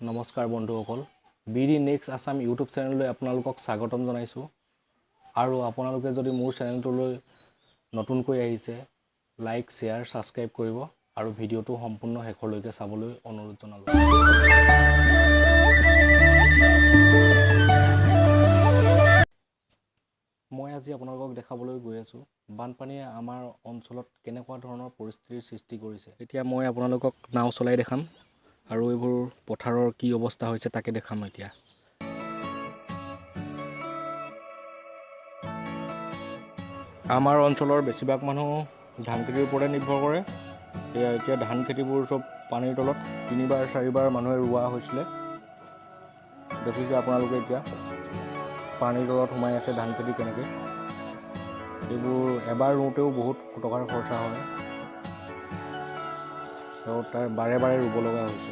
নমস্কাৰ বন্ধুসকল, B D next Assam YouTube চেনেললৈ আপোনালোকক স্বাগতম জনাইছোঁ। আৰু আপোনালোকে যদি মোৰ চেনেলটোলৈ নতুনকৈ আহিছে, লাইক, শ্বেয়াৰ, ছাবস্ক্ৰাইব কৰিব আৰু ভিডিঅ'টো সম্পূৰ্ণ শেষলৈকে চাবলৈ অনুৰোধ জনালোঁ। মই আজি আপোনালোকক দেখাবলৈ গৈ আছোঁ বানপানীয়ে আমাৰ অঞ্চলত কেনেকুৱা ধৰণৰ পৰিস্থিতিৰ সৃষ্টি কৰিছে। এতিয়া মই আপোনালোকক নাও চলাই দেখাম আৰু এইবোৰ পথাৰৰ কি অৱস্থা হৈছে তাকে দেখাম। এতিয়া আমাৰ অঞ্চলৰ বেছিভাগ মানুহ ধান খেতিৰ ওপৰতে নিৰ্ভৰ কৰে। এয়া এতিয়া ধান খেতিবোৰ চব পানীৰ তলত, তিনিবাৰ চাৰিবাৰ মানুহে ৰোৱা হৈছিলে। দেখিছে আপোনালোকে এতিয়া পানীৰ তলত সোমাই আছে ধান খেতি কেনেকৈ। এইবোৰ এবাৰ ৰুওঁতেও বহুত টকাৰ খৰচা হয় আৰু তাৰ বাৰে বাৰে ৰুব লগা হৈছে।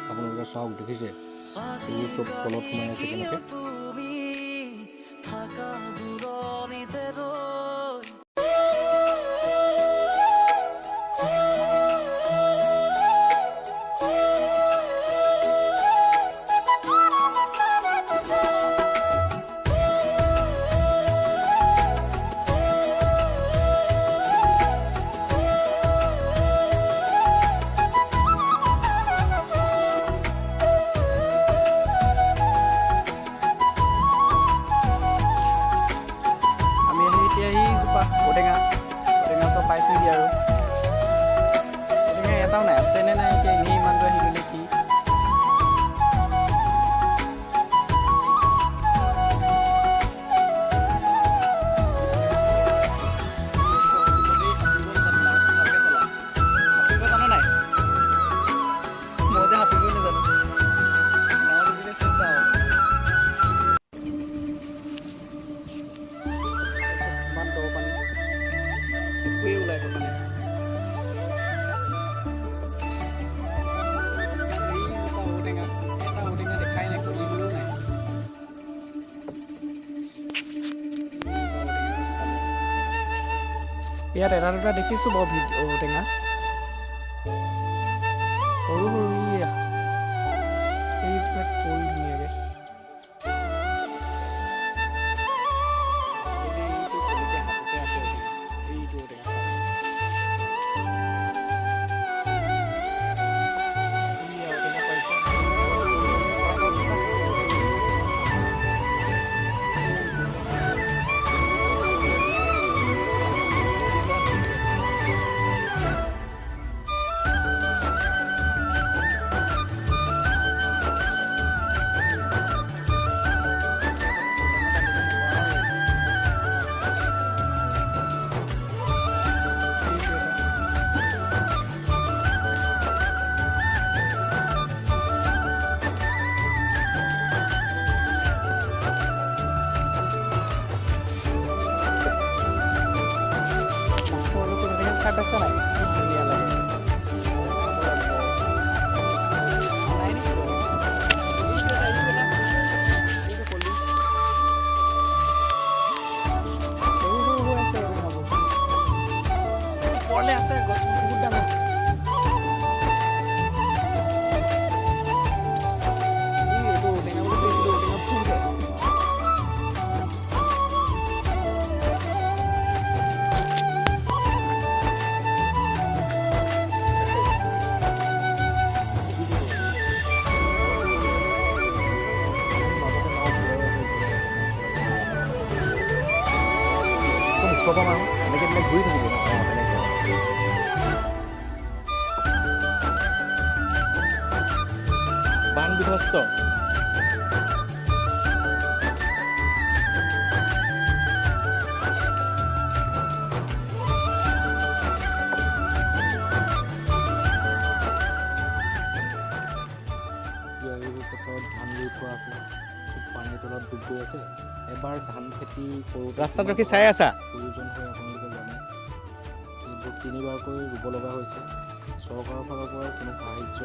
আপোনালোকে চাওক, দেখিছে এইবোৰ চব তলত সোমাই আছে কেনেকৈ। আমি আহি এতিয়া সেইজোপা ঔটেঙা ঔটেঙা চব পাইছোঁহি আৰু ঔটেঙা এটাও নাই, আছে নে নাই এতিয়া এনেই ইমানটো আহিলোঁ নে কি। সাঁতুৰিব জান নাই? মই যে সাঁতুৰিবই নাজানো, নাও ডুবিলে চেচ আৰু। ইমান দ পানী, একোৱেই ওলাই থকা নাই। এইজোপা ঔটেঙা, এটা ঔটেঙা দেখাই নাই, কলিবোৰো নাই। এইজোপা ঔটেঙা গছ পালে। ইয়াত এটা দুটা দেখিছোঁ বাৰু ঔটেঙা সৰু সৰু। এইয়া এইবিলাক ফুল ধুনীয়াকৈ আছেনে? এইটো কলিতে হাততে আছে ঔটেঙা। এইটো ঔটেঙা চাওক, এইয়া ঔটেঙা পাইছে। এইটো এটা। মাছৰ অলপ ঔটেঙা খাই পাইছা নাই? কি ধুনীয়া লাগে, খাব লাগিব। নাই নেকি? এইটো এটা, এইটো এটা, এইটো কলি সৰু সৰু হৈ আছে ঔটেঙাবোৰ। ওপৰলে আছে গছ, বহুত ডাঙৰ। এই এইটো ঔটেঙা বুলি কৈছিলো, ঔটেঙা ফুলহে। একদম ওচৰৰ পৰা মাৰোঁ, এনেকৈ দিলে ঘূৰি থাকিব। অঁ, তেনেকৈ। বান বিধ্বস্ত। এতিয়া এইবোৰ পথাৰত ধান ৰুই থোৱা আছে, চব পানীৰ তলত ডুব গৈ আছে। এবাৰ ধান খেতি কৰোঁতে ৰাস্তাত কিমান ৰখি চাই আছা? প্ৰয়োজন হয় আপোনালোকে জানে। এইবোৰ তিনিবাৰকৈ ৰুব লগা হৈছে। চৰকাৰৰ ফালৰ পৰা কোনো সাহাৰ্য